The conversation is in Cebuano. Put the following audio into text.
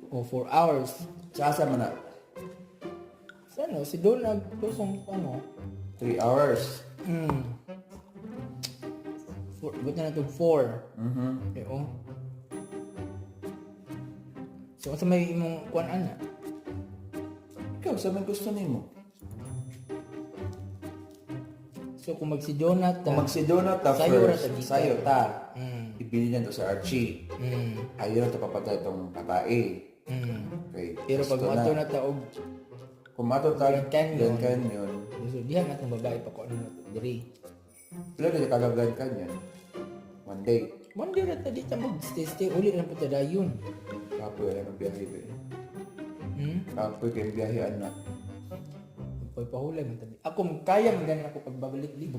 O 4 hours. Sa asa man na? Sa ano, si Donald, kusong ano. 3 hours. Four, buta na to 4. Okay, oh. So, unsa may imong kuan ana? Ikaw, sa man gusto nimo. So, kung mag si Donat ta, Kung magsidona ta Sayo ra first, ta gikan. sayo ta. Ibili niya to sa Archie. Ayaw na to papatay itong babae. Okay. Pero pag gusto moadto na ta og Kung mato ta Grand Canyon. Grand Canyon, So, diha na itong babae pa ko ano na to, diri. pila na kaga Grand Canyon? One day. One day ra ta di ta mag stay stay uli lang po ta dayon. Kapoy, wala nang biyahe ba eh. Kapoy kay biyahe anak. Pagpahulay man tabi. Ako kaya man ganin ako pagbabalik di